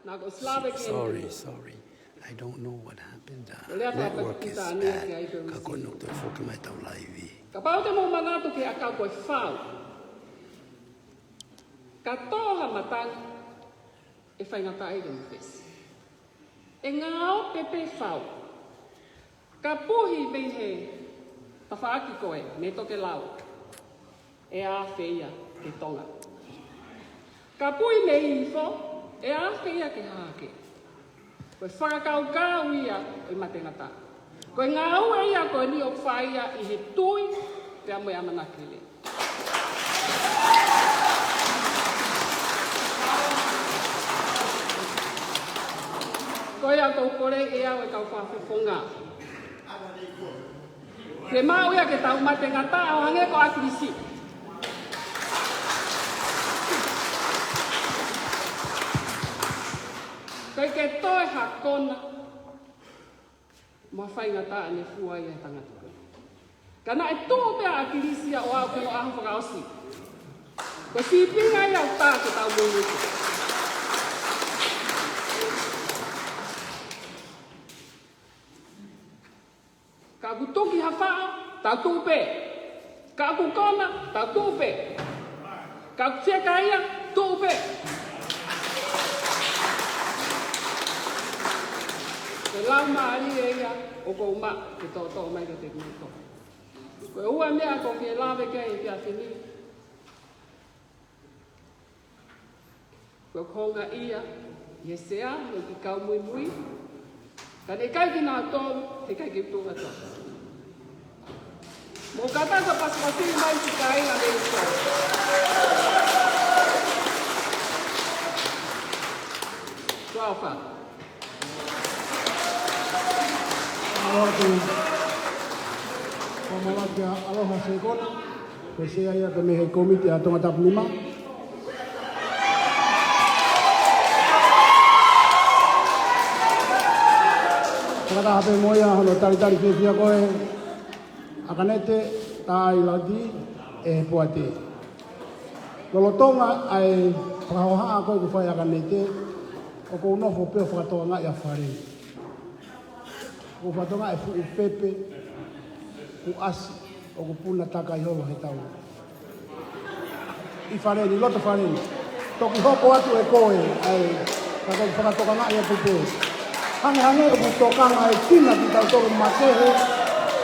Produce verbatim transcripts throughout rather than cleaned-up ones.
Naʻa ku ʻosi lave ki he Sorry, sorry. I don't know what happened. Uh, Ko lea ka network is pita ane bad. Ki ai pe Ka ko usi. Nuk toe foki mai tau laivi. Kapau te mou manatu ki he ʻakau ko e fau. Ka tō ha matangi, ʻe faingataʻa ia ke mafesi. ʻE ngāue pē fau. Ka puhi mei he tafaʻaki ko ē, mei tokelau, ʻe afe ia ki Tonga. Ka puhi mei hifo, ʻe afe ia ki hahake. Ko e fakakaukau ia ʻo e matengata. Ko e ngāue ia ko eni ʻoku fai ia ʻi he tui, pea mo e ʻamanaki lelei. Ko ia ʻoku ou kole ʻe au e kau fakafofonga. Ke maʻu ia ke tau matengata ʻo hangē ko ʻAkilisi. Kae ke toe ha kona mo ha faingataʻa ne fua ia he tangata. Ka naʻe tuʻu pē ʻa ʻAkilisi ia ʻo aʻu ki hono ʻaho fakaʻosi. Ko e sīpinga ia ʻoku tā ke tau muimui ki ai. Ka ʻoku tuki ha faʻo, tau tuʻu pē. Ka ʻoku kona, tau tuʻu pē. Ka ʻoku seka ia, tuʻu pē. Ko e laumālie ia ʻoku ou maʻu ke toʻotoʻo mai kiate kimoutolu. Ko e ua meʻa ʻoku ou fie lave ki ai he efiafi ni. Ko e konga ia, ʻi he sea, mo e kiʻi kau muimui. Ka ne ʻikai kinautolu, he ʻikai ke u tuʻu atu. Mou kātaki ʻo pasipasi mai ki he kāinga mei he uko. Tuʻa ʻofa. Aloha ki, ʻofa maʻu ki he Aloha Sekona, ko e sea ia ko e mei he kōmiti ʻa Tongatapu nima. Fakataha pē mo ia hono talitali fiefia ko ē ʻa ʻAkanete Tailati ʻe he poate. Lolotonga ʻa e fakahohaʻa ko ē kuo fai ʻe ʻAkanete, ʻoku ou nofo pē ʻo fakatokangaʻi ʻa fale. ʻOku ou fakatokangaʻi e fuʻu pepe, fuʻu ʻasi, ʻoku puna taka ʻi holo he tau. ʻI fale ni, loto fale ni. Toki hoko atu ʻe koe, ʻa e, ka ko e fakatokangaʻi atu pē. Hangehangē ʻoku tokanga e kina kitautolu makehe,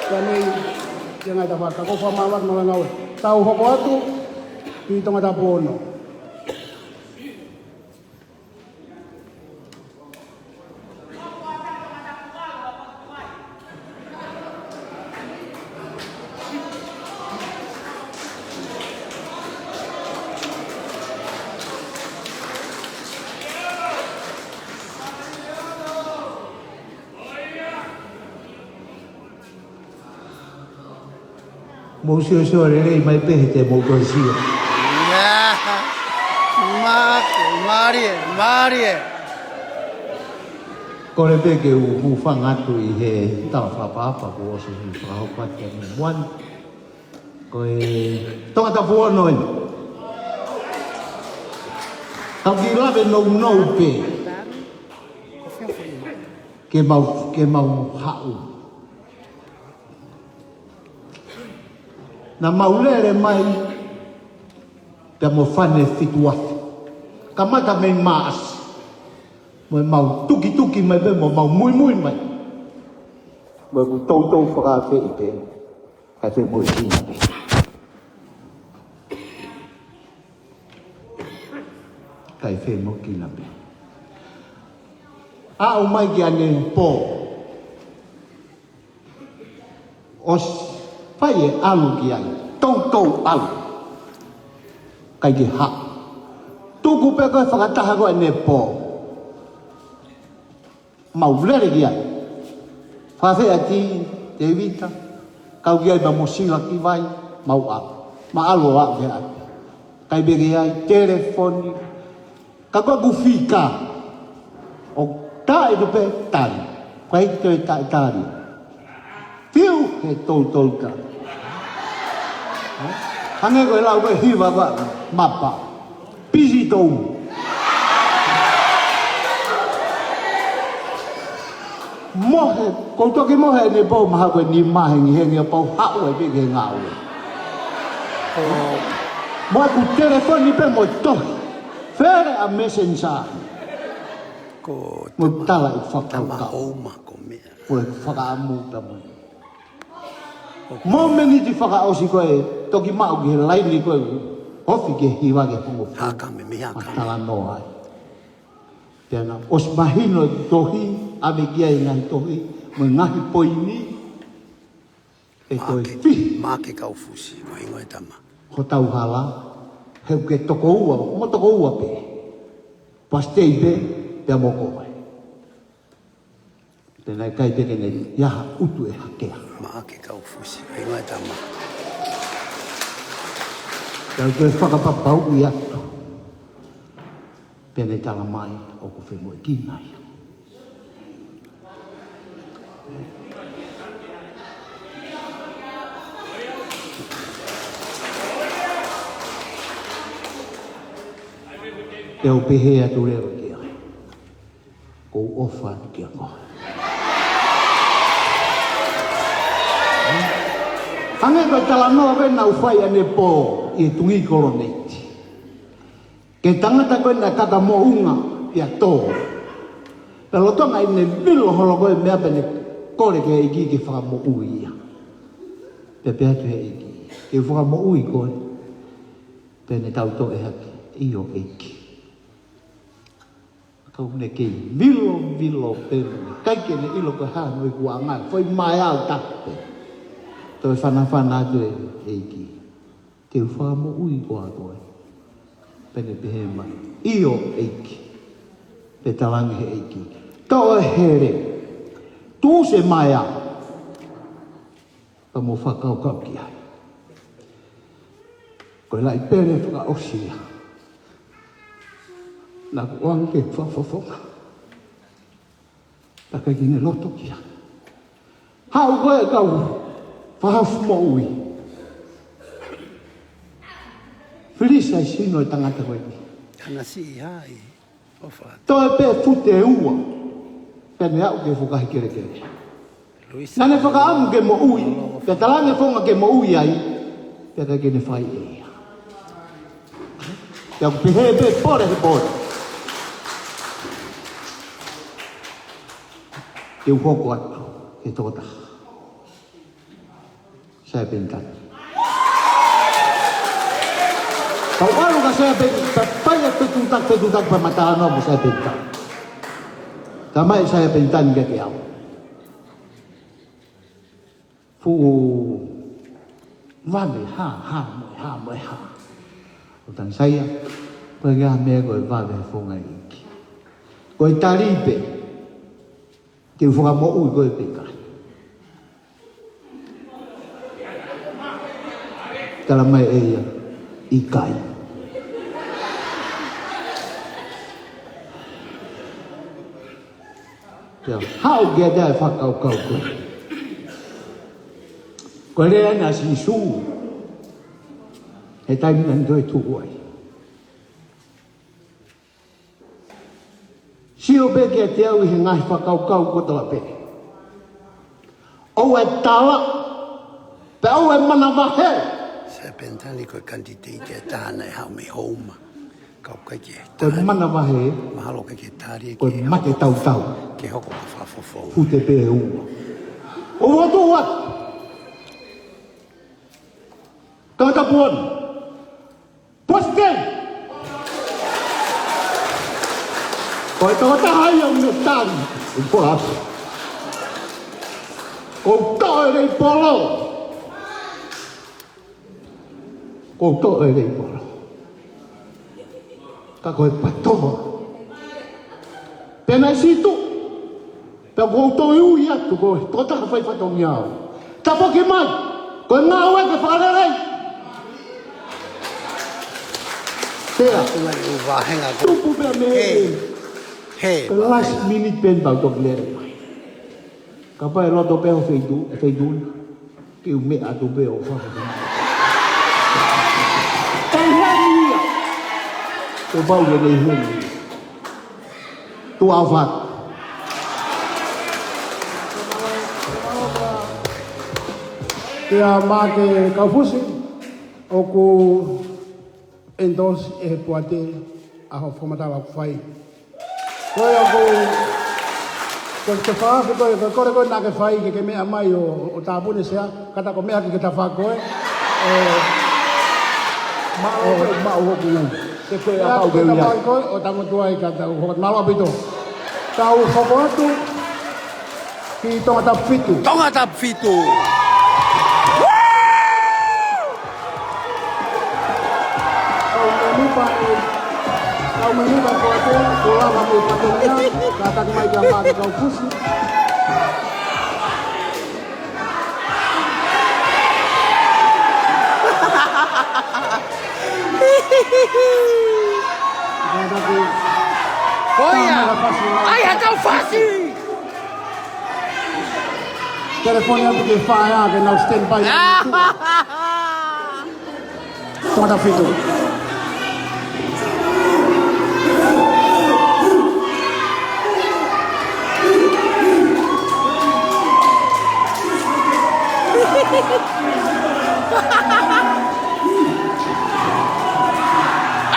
pea mei, ki he ngaahi tafaʻaki, ka ko e fakamaʻalaʻala mo e ngāue. Tau hoko atu, ki Tongatapu ono. Mou siosio lelei mai pē he te mou toe sio. Māke, mālie, mālie. Kole pē ke u hūfanga atu ʻi he tala fakaʻapaʻapa kuo ʻosi fakahoko atu ʻe Muani. Ko e Tongatapu ono eni. Tau kiʻi lave nounou pē. Ke mau, ke mau haʻu. Naʻa mau lele mai, pea mo e fane fitu afe. Kamata mei Maʻasi. Mo ʻemau tukituki mai pē, mo ʻemau muimui mai. Mo ʻeku toutou fakaafeʻi pē. Kae fēmokina pē. Kae fēmokina pē. Aʻu mai ki ʻanepō. ʻOsi fai e ʻalu ki ai. Toutou ʻalu. ʻIkai ke haʻu. Tuku pē ko e fakataha ko ē ʻanepō. Mau lele ki ai. Fafeati, Tevita, kau ki ai pea mo Sila ki vai, mau ʻalu. Mau ʻalu ʻo aʻu ki ai. ʻIkai pē ke ʻi ai, telefoni. Ka ko ʻeku fika. ʻOku taʻe tu pē tali. ʻIkai toe taʻe tali. Fiu he toutou tali. Hangē ko e lau ko ē hiva va mapa. Pisi tou. Mohe, ʻoku ou toki mohe ʻanepō mahalo ko e nima hengihengi ʻo pau haʻu ai pē ki he ngāue. Mo ʻeku telefoni pē mo e tohi. Fele ʻa Messenger. Mo tala ʻeku fakakaukau. Mo ʻeku fakaʻamu pē mo e. Mo e miniti fakaʻosi ko ē, toki maʻu ki he laini ko ē, ofi ki he hiva ki he hongofulu. Hākame, mei Hākame. Talanoa ai. Pea naʻe ʻosi mahino e tohi, ʻave ki ai e ngaahi tohi, mo e ngaahi poini, ʻe toe fihi. Maʻake Kaufusi, ko e hingoa e tama. Hotau hala, he ʻoku ke toko ua, mo toko ua pē. Pasitei pē, pea mo koe. Pea naʻe ʻikai te ke ne ʻi ai ha ʻutu ʻe hakea. Maʻake Kaufusi, ko e hingoa e tama. Pea ʻoku ou fakapapauʻi atu. Pea ne tala mai ʻoku femoʻuekina ia. Pea u pehē atu leva ki ai. ʻOku ou ʻofa atu kia koe. Hangē ko e talanoa ko ē naʻa ku fai ʻanepō ʻi he Tuʻi Koloneiti. Ki he tangata ko ē naʻe kaka moʻunga ia tō. Pea lolotonga ʻene vilo holo ko ē meʻa pea ne kole ki he ʻEiki ke fakamoʻui ia. Pea pehē atu he ʻEiki, ke u fakamoʻui koe. Pea ne tau toe hake, ʻio ʻEiki. Ka ʻoku ne kei vilo, vilo pē mo ne ʻikai ke ne ʻilo ko e hā hono ikuʻanga, foʻi maea ʻo tapu pē. Toe fanafana atu e ʻEiki. Te u fakamoʻui koe ʻa koe. Pea ne pehē mai, ʻio ʻEiki. Pea talaange he ʻEiki, toʻo e hele. Tuʻusi e maea. Pea mo fakakaukau ki ai. Ko e laʻi pele fakaʻosi ia naʻa ku ʻoange ke fakafofonga. Pea ʻikai ke ne loto ki ai. Haʻu ko ē kau fakahaofi moʻui. Fili sai sino e tangata ko eni. Ana siʻi hai. Toe pē fute ua. Pea ne aʻu ki he fukahi kelekele. Naʻa ne fakaʻamu ke moʻui. Pea talaange fofonga ke moʻui ai. Pea ʻikai ke ne fai ʻe ia. Pea ʻoku pehē pē pole he pole. Te u hoko atu he tokotaha. Saia Penitani. Kau ʻalu kia Saia Penitani, pea fai e fetuʻutaki, fetuʻutaki pea ma talanoa mo Saia Penitani. Talamai ʻe Saia Penitani kiate au. Fuʻu vave, hā, hā, mo e hā, mo e hā. ʻO tangi Saia, ko e hā meʻa ko e vave he fofonga ʻEiki. Ko e tali pē, te u fakamoʻui koe pe ʻikai. Talamai ʻe ia, ʻikai. Pea haʻu kiate au e fakakaukau ko ē. Ko e lea ʻa Sīsū. He taimi naʻa ne toe tuʻu ai. Sio pē kiate au ʻi he ngaahi fakakaukau kotoa pē. ʻOua ʻe tala, pea ʻoua ʻe manavahē. Saia Penitani ko e kanititeiti ʻe taha naʻe haʻu mei Houma. Ka ʻoku ʻikai ke tali. Ko e manavahē. Mahalo ʻikai ke tali. Ko e mate tautau. Ke hoko ko e fakafofonga. Fute pē ua. ʻOua ʻe tuʻu atu. Tangata puana. Pasitei! Ko e tokotaha ia ʻoku ne tali ʻi Kolasi. ʻOku ou toʻo e leipolo. ʻOku ou toʻo e leipolo. Ka ko e PTOA. Pea naʻe sītuʻa. Pea ʻoku ou toe ui atu ko e tokotaha fai fatongia au. Tafoki mai, ko e ngāue ke fakalelei. Pea, tupu pē mei he, he, ko e last minute pē ʻeni pea u toki lele mai. Kapau ʻe loto pē ʻo feitu, feitu. Ke u meʻa atu pē ʻo fakafofonga. ʻE heni ia. Kuo pau ke ne heni. Tuʻa ʻofa atu. Ia Maʻake Kaufusi, ʻoku endorse ʻe he poate ʻa hoʻo fakamatala ʻoku fai. Ko ia ʻoku, ko e, ko e fakaʻafe ko e, ko e kole ko ē naʻa ke fai ke ke meʻa mai ʻo, ʻo tāpuni e sea, ka ta ko e meʻa ke ke tafa koe. ʻE, maʻu, ʻo, maʻu hoku. Te koe a pau ke ui ai. Meʻa ke tafa koe, ʻo tangutu ai ka tau hoko. Mālō ʻaupito. Tau hoko atu ki Tongatapu fitu. Tongatapu fitu. Kau mēmipa ʻi, kau mēmipa ko ate, ko lava mo fatongia, kātaki mai kia Maʻake Kaufusi. Kātaki. Ko ia. Kātaki Kaufusi. ʻAi ʻa Kaufusi. Telefoni atu ki he fire ke nau standby. Tongatapu fitu.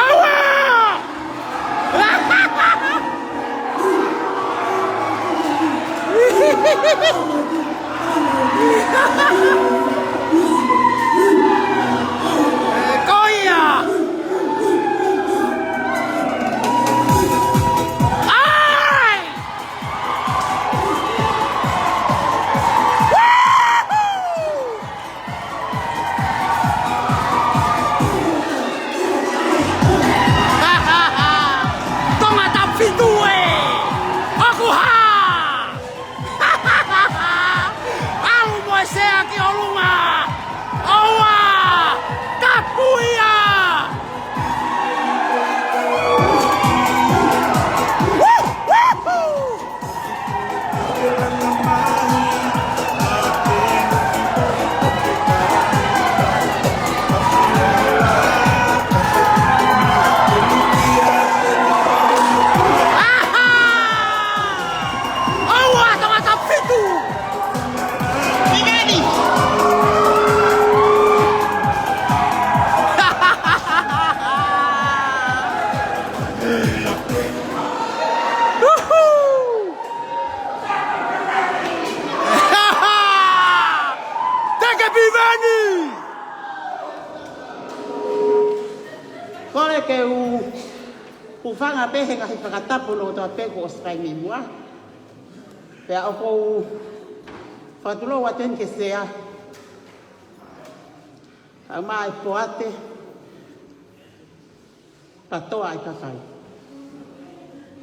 ʻAua! Ko ia! ʻAi! Tongatapu fitu ē! ʻOku hā! ʻAlu mo e sea ki ʻolunga! ʻOua! Tapu ia! Woo! Woo! ʻAha! ʻAua, Tongatapu fitu! Viveni! Uhu! Take Viveni! Kole ke u hūfanga pē he ngaahi fakatapu loto pē kuo ʻosi fai mei muʻa. Pea ʻoku ou fakatulou atu eni ki he sea. Kae ʻumaʻā e poate, kātoa ʻa e kakai.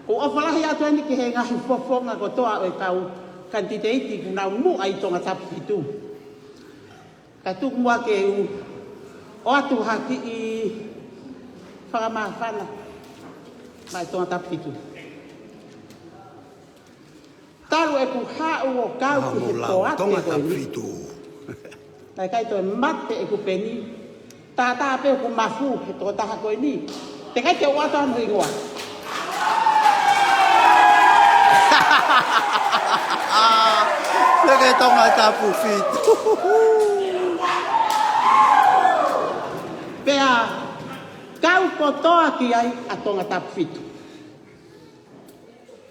ʻOku ou ʻofa lahi atu eni ki he ngaahi fofonga kotoa ʻo e kau kanititeiti kuo nau muʻa ʻi Tongatapu fitu. Kae tuku muʻa ke u ʻoatu ha kiʻi fakamāfana maʻa Tongatapu fitu. Talu ʻeku haʻu ʻo kau ki he poate ko eni. Tongatapu fitu. Naʻe ʻikai toe mate ʻeku peni. Tātā pē ʻeku mafu he tokotaha ko eni. Teʻeki ai ke u ʻoatu hono hingoa. Leke Tongatapu fitu. Pea kau kotoa ki ai ʻa Tongatapu fitu.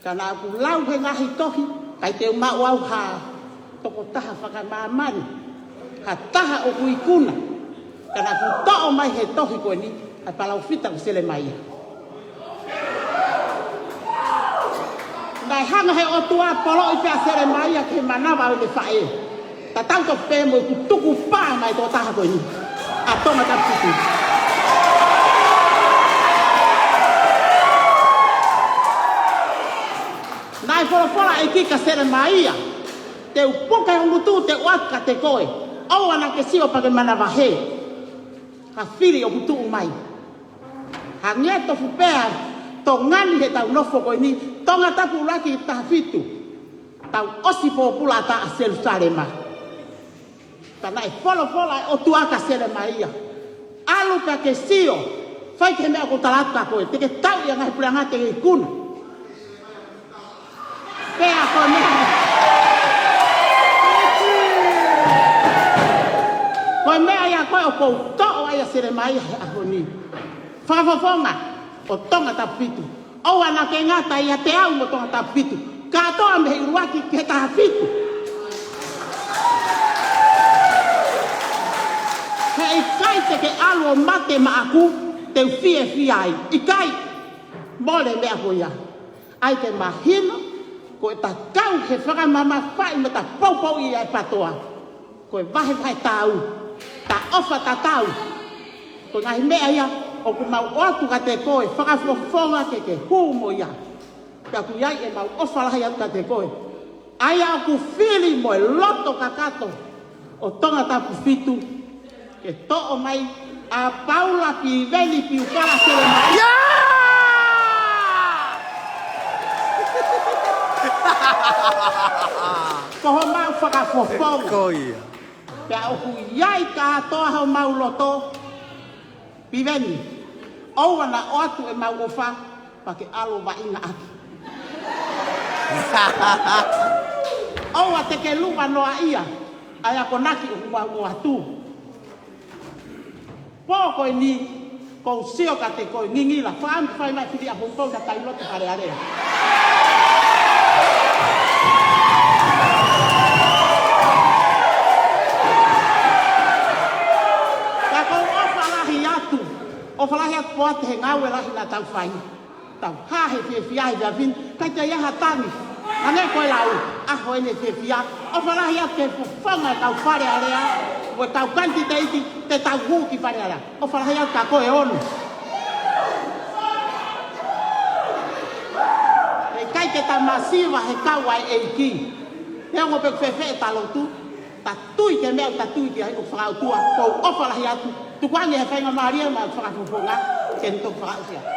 Ka naʻa ku lau he ngaahi tohi, ʻikai te u maʻu au ha tokotaha fakamāmani, ha taha ʻoku ikuna. Ka naʻa ku toʻo mai he tohi ko eni, ʻa e palōfita ko Selemaia. Naʻe hanga he ʻOtua ʻo poloʻi pē ʻa Selemaia ki he manava ʻo ʻene faʻē. Tatau tofu pē mo ʻeku tukupā maʻa e tokotaha ko eni, ʻa Tongatapu fitu. Naʻe folofola ʻEiki kia Selemaia, te u puke ho ngutu, te u ʻoatu kiate koe, ʻoua naʻa ke sio pea ke manavahē ha fili ʻoku tuʻu mai. Hangē tofu pē ʻa Tonga ni heʻetau nofo ko eni, Tongatapu ʻuluaki taha fitu. Tau ʻosi pōpula ʻa Selusalema. Ka naʻe folofola ʻa e ʻOtua kia Selemaia, ʻalu pea ke sio, fai ki he meʻa ʻoku ou tala atu kia koe, te ke tauʻi ʻa e ngaahi puleʻanga te ke ikuna. Pea ko e meʻa, Ko u toʻo ai ʻa Selemaia he ʻaho ni. Fakafofonga ʻo Tongatapu fitu. ʻOua naʻa ke ngata ʻiate au mo Tongatapu fitu. Kātoa mei he ʻuluaki ki he taha fitu. He ʻikai te ke ʻalu ʻo mate maʻaku, te u fiefia ai. ʻIkai, mole meʻa ko ia. ʻAi ke mahino, ko ʻeta kau he fakamamafaʻi mo ʻeta poupouʻi ʻa e PTOA. Ko e vahevahe tāu, ta ʻofa tatau. Ko e ngaahi meʻa ia, ʻoku mau ʻoatu kiate koe, fakafofonga ke ke hū mo ia. Pea ʻoku ʻi ai ʻemau ʻofa lahi atu kiate koe. ʻA ia ʻoku fili mo e loto kakato ʻo Tongatapu fitu, ke toʻo mai ʻa Paula Piveni Piufala Selemaia. Ko homau fakafofonga. Ko ia. Pea ʻoku ʻi ai kātoa homau loto, Piveni, ʻoua naʻa ʻoatu ʻemau ʻofa, pea ke ʻalu ʻo vaʻinga ʻaki. ʻOua te ke luva noa ia, ʻa e akonaki ʻoku mau ʻoatu. Pō ko eni, ko u sio kiate koe, ngingila, fakaʻamu ke fai mai fili ʻa poupou na kai loto Fale Alea. Ka ko u ʻofa lahi atu, ʻofa lahi atu ʻoatu he ngāue lahi naʻa tau fai. Tau hā he fiefia he efiafi ni, ʻikai te ia ha tangi. Hangē ko e lau, ʻaho eni fiefia, ʻofa lahi atu ki he fofonga ʻo e kau Fale Alea, ʻo e kau kanititeiti, te tau hū ki Fale Alea. ʻOfa lahi atu kia koe Ono. ʻE ʻikai ke ta masiva he kau ʻa e ʻEiki. Neongo pe ʻoku fēfē ʻeta lotu, ta tui ki he meʻa ʻoku ta tui ki ai ʻoku fakaʻotua, ko u ʻofa lahi atu, tukuange he faingamālie mo e fakafofonga, ke ne toki fakaʻosi atu.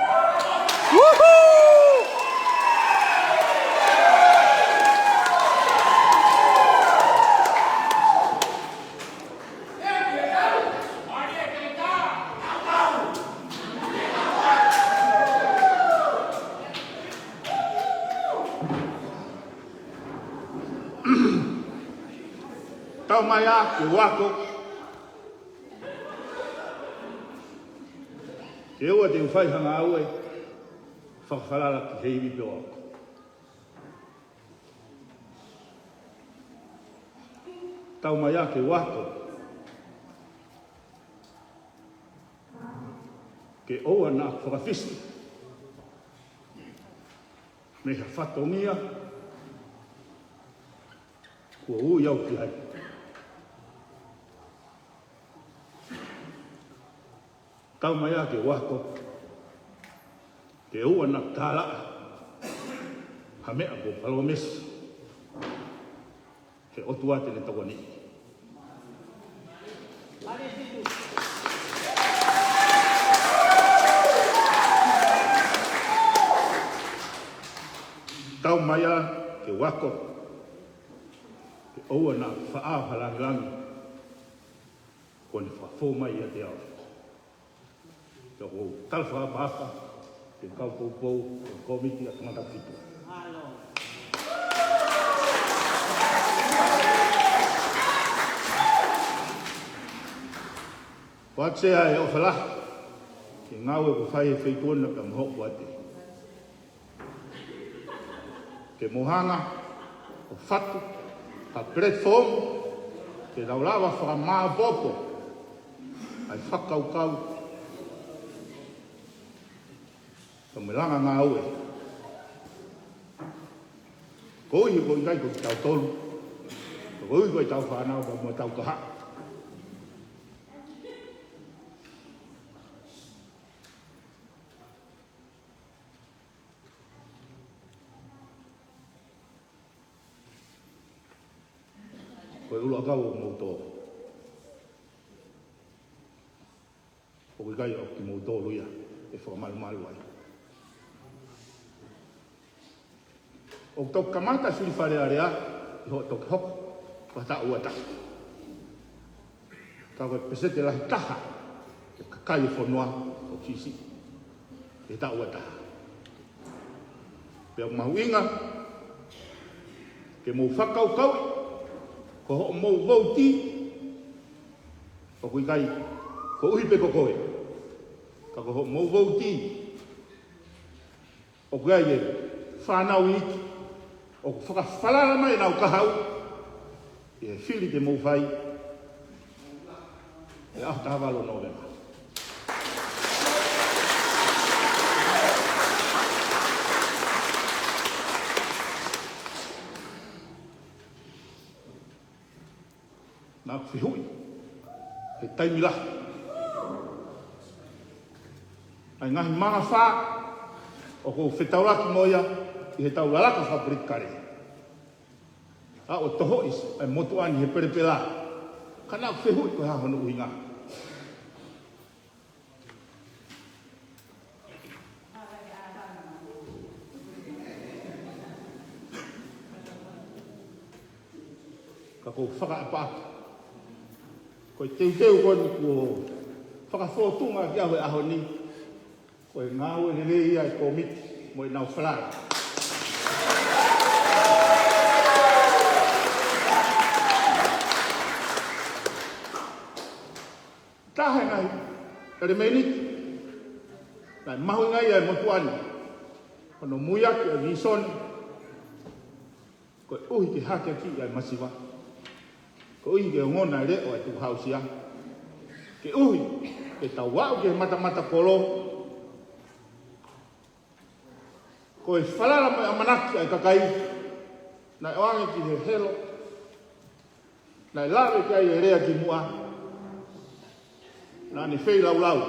Tau mai ā ke u ako, ke ʻoua te u fai ha ngāue fakafalala ki he ivi pe ko e ako. Tau mai ā ke u ako, ke ʻoua naʻa fakafisi mei ha fatongia kuo ui au ki ai. Tau mai ā ke u ako, ke ʻoua naʻa tala ha meʻa kuo palōmesi he ʻOtua te ne tokoniʻi. Tau mai ā ke u ako, ke ʻoua naʻa faʻao ha langilangi kuo ne fakafou mai ʻiate au. Pea ʻoku ou tala fakaʻapaʻapa ki he kau poupou ʻo e kōmiti ʻa Tongatapu fitu. Ko ʻeku sea e ʻofa lahi ki he ngāue kuo fai he feituʻu na pea mo hoku ʻoatu. Ke mou hanga ʻo fatu ha platform ke tau lava fakamāopoopo ʻa e fakakaukau ka mo e langa ngāue. Koeʻuhi ko e ʻikai ko kitautolu, koeʻuhi ko ʻetau fānau pea mo ʻetau kahaʻu. Ko e ʻuluʻakau ʻoku mou tō, ʻoku ʻikai ʻoku kimoutolu ia ʻe fakamalumalu ai. ʻOku toki kamata e fili Fale Alea ʻi hoʻo toki hoko ko ha taʻu ua taha. Ka ko e peseti lahi taha ʻo e kakai ʻo e fonua ʻoku siʻisiʻi he taʻu ua taha. Pea mahuʻinga ke mou fakakaukauʻi ko hoʻomou vouti ʻoku ʻikai Koeʻuhi pē ko koe, ka ko hoʻomou vouti ʻoku ʻi ai e fānau iiki ʻoku fakafalala mai ʻenau kahaʻu ʻi he fili te mou fai he ʻaho taha valu ʻo Nōvema. Naʻa ku fehuʻi he taimi lahi ʻa e ngaahi manga fā ʻoku ou fetaulaki mo ia ʻi heʻetau lalaka fakapolitikale, ʻa ʻo tohoʻi ʻa e motuʻa ni he pelepela. Ka naʻa ku fehuʻi ko e hā hono ʻuhinga. Ka ʻoku ou fakaʻapaʻapa ko e teuteu ko eni kuo fakafōtunga ki ai he ʻaho ni, ko e ngāue lelei ia ʻa e kōmiti mo ʻenau falala. Taha e ngaahi ʻelemēniti naʻe mahuʻinga ai ʻa e motuʻa ni, hono muiaki ʻa e vīsone, koeʻuhi ke hakeakiʻi ʻa e masiva, koeʻuhi ke ongona e leʻo ʻa e tukuhāusia, koeʻuhi ke tau aʻu ki he matamata kolo. Ko e falala mo e ʻamanaki ʻa e kakai naʻe ʻoange ki he helo, naʻe lave ki ai e lea kimuʻa, naʻa ne feilaulau.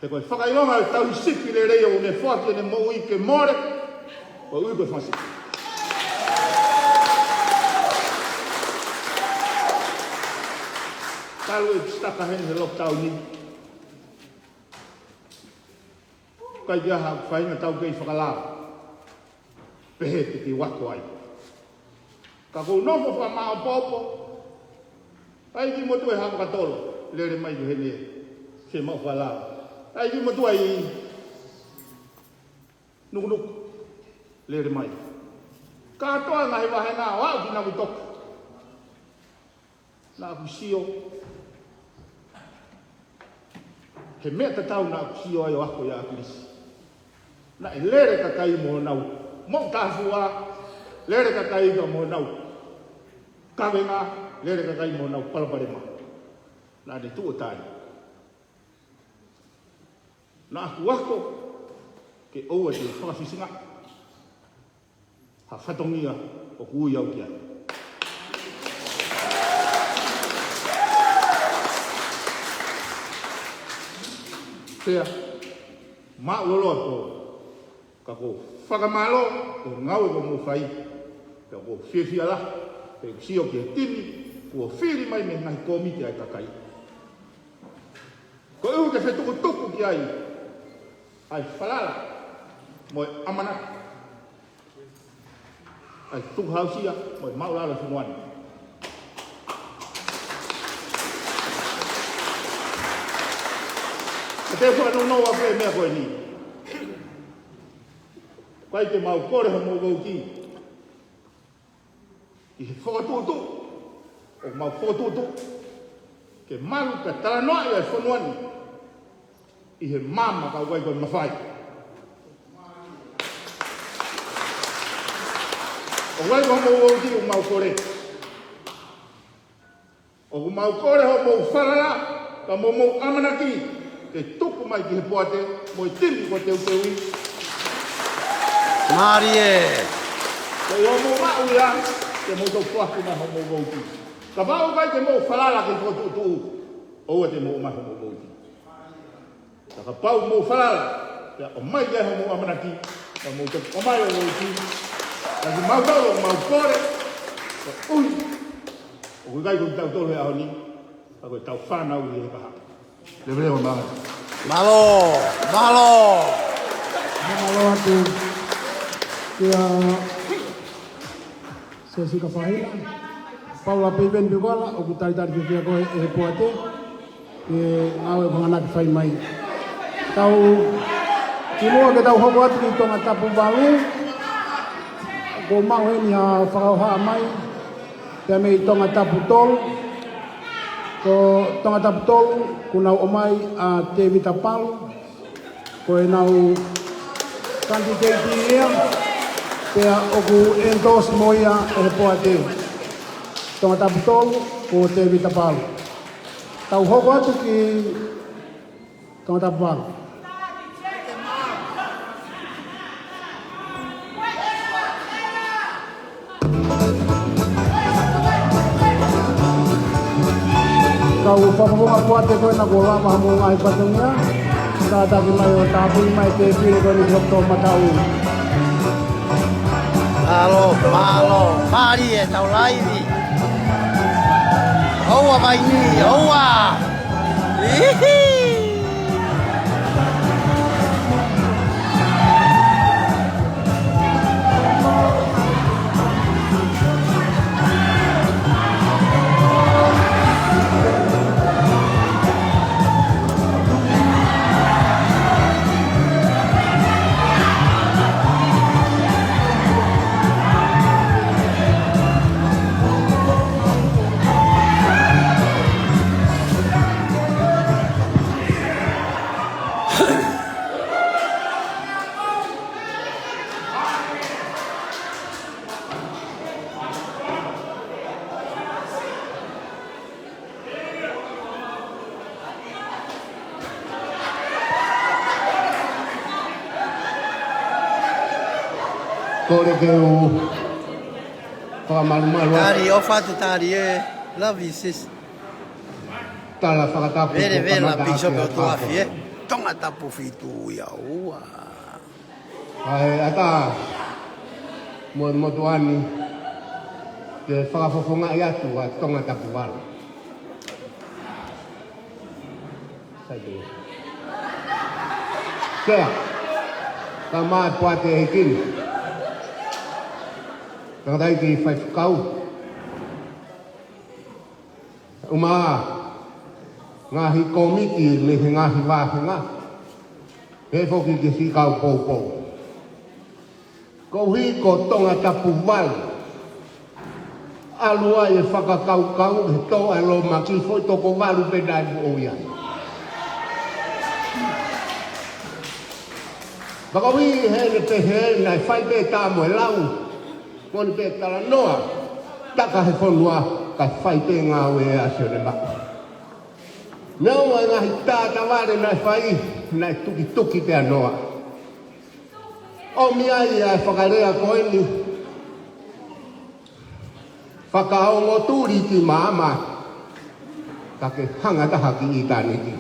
He ko e fakaʻilonga ʻo e tauhi sipi lelei ʻoku ne foaki ʻene moʻui ke mole, koeʻuhi ko e fanga sipi. Talu e pisitaka heni he lockdown ni, ʻikai ke ʻi ai haʻaku faʻahinga taukei fakalao, pehē te u ako ai. Ka ʻoku ou nofo fakamāʻopoʻopo, ʻai ki motu e hā fakatolo, lele mai ki heni, se mau fakalao. ʻAi ki motu ai, nukunuku, lele mai. Kātoa ngaahi vāhenga ʻo aʻu ki namu toka. Naʻa ku sio he meʻa tatau naʻa ku sio ai ʻo ako ʻia ʻAkilisi. Naʻe lele kakai mo honau moʻutāfua, lele kakai ka mo honau kavenga, lele kakai mo honau palopalema. Naʻa ne tuʻu ʻo tali. Naʻa ku ako ke ʻoua te u fakafisingaʻi ha fatongia ʻoku ui au ki ai. Pea māʻulalo atu, ka ʻoku ou fakamālō ʻi he ngāue kuo mou fai, pea ʻoku ou fiefia lahi, pea ʻoku sio ki he timi kuo fili mai mei he ngaahi kōmiti ʻa e kakai. Koeʻuhi ke fetukutuku ki ai ʻa e falala mo e ʻamanaki ʻa e tukuhāusia mo e māʻulalo ʻo e fonua ni. Ka te u fakanounou ʻa e meʻa ko eni. ʻIkai te mau kole hoʻomou vouti ʻi he fokotuʻutuʻu ʻoku mau fokotuʻutuʻu ke malu ka talanoaʻi ʻa e fonua ni ʻi he maama ka ʻoku ʻikai ko e mafai. ʻOku ʻikai ko hoʻomou vouti ʻoku mau kole. ʻOku mau kole hoʻomou falala, ka mo hoʻomou ʻamanaki ke tuku mai ki he poate mo e timi kuo teuteuʻi. Mālie. Ko hoʻomou maʻu ia, te mou toki foaki mai hoʻomou vouti. Kapau ʻoku ʻikai te mou falala ki he fokotuʻutuʻu, ʻoua te mou ʻomai hoʻomou vouti. Ka kapau mou falala, pea ʻomai ia hoʻomou ʻamanaki, pea mou toki ʻomai hoʻomou vouti. Ka kimautolu ʻoku mau kole, koeʻuhi ʻoku ʻikai ko kitautolu he ʻaho ni, ka ko ʻetau fānau ʻi he kahaʻu. Leveleva mai. Mālō, mālō. Mālō atu kia Sesika Fahila. Paula Peiveni Pivala, ʻoku talitali fiefia koe ʻe he poate, ʻi he ngāue ʻoku hanga ʻaki fai mai. Tau kimuʻa ke tau hoko atu ki Tongatapu valu, ʻoku mau heni ha fakahohaʻa mai, pea mei Tongatapu tolu. Ko Tongatapu tolu, kuo nau ʻomai ʻa Tēvita Palu, ko ʻenau kanititeiti ia, pea ʻoku endorse mo ia ʻe he poate. Tongatapu tolu, ko Tēvita Palu. Tau hoko atu ki Tongatapu valu. Kau fakafofonga poate ko ena kuo lava mo e ngaahi fatongia. Kātaki mai ʻo tāpuni mai e tēpile ko eni ki hoto mataʻu. Mālō, mālō, mālie ʻetau laivi. ʻOua mai ni, ʻoua. Ihi! Kole ke u fakamalumalu atu. Tali, ʻofa atu Tali ē. Love you, sis. Tala fakatapu. Vele, vele, kamata pīsope ʻo tuʻa fie. Tongatapu fitu ia ua. ʻA e ʻatā mo e motuʻa ni ke fakafofongaʻi atu ʻa Tongatapu valu. Sai pē. Sea, ka mai poate ʻEiki ni. Tangataʻeiki faifekau. ʻUmaʻā ngaahi kōmiti mei he ngaahi vāhenga. Pehē foki ki he siʻi kau poupou. Koeʻuhi ko Tongatapu valu. ʻAlu ai e fakakaukau he tō ʻa e lōmaki foʻi toko valu pē naʻe moʻui ai. Pea koeʻuhi heʻene pehē naʻe fai pē tā mo e lau. Moʻoni pē talanoa, taka he fonua, kae fai pē ngāue ʻa Sione Maʻu. Neongo e ngaahi tātavale naʻe fai, naʻe tukituki pē ʻa Noa. ʻOmi ai ʻa e fakalea ko eni, fakaongo tuli ki māmani, ka ke hanga taha ki ʻitāniti.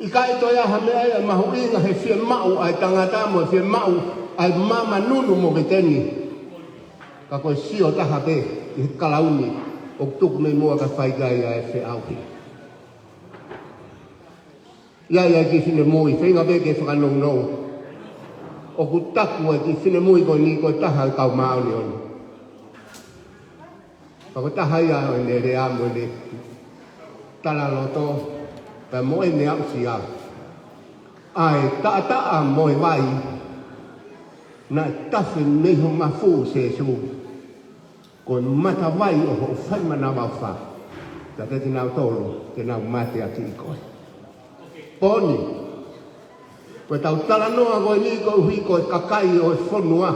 ʻIkai toe ʻi ai ha meʻa ia ʻe mahuʻinga he fiemaʻu ʻa e tangata mo e fiemaʻu ʻa e māmani nunu mo veteni. Ka ko e sio taha pē ʻi he kalauni ʻoku tuku mei muʻa kae fai ki ai ʻa e feʻauhi. ʻI ai ʻa e kiʻi finemui, feinga pē ke fakanounou. ʻOku taku ʻa e kiʻi finemui ko eni ko e taha ʻi he kau māʻoniʻoni. Ka ko e taha ia ʻo ʻene lea mo ʻene talaloto, pea mo ʻene aʻusia. ʻA e taʻataʻa mo e vai, naʻe tafe mei ho mafu Sēsū. Ko e matavai ʻo hoʻo fai manavaofa. Ka te kinautolu, te nau mate ʻaki ʻi koe. Poni. Ko ʻetau talanoa ko eni koeʻuhi ko e kakai ʻo e fonua.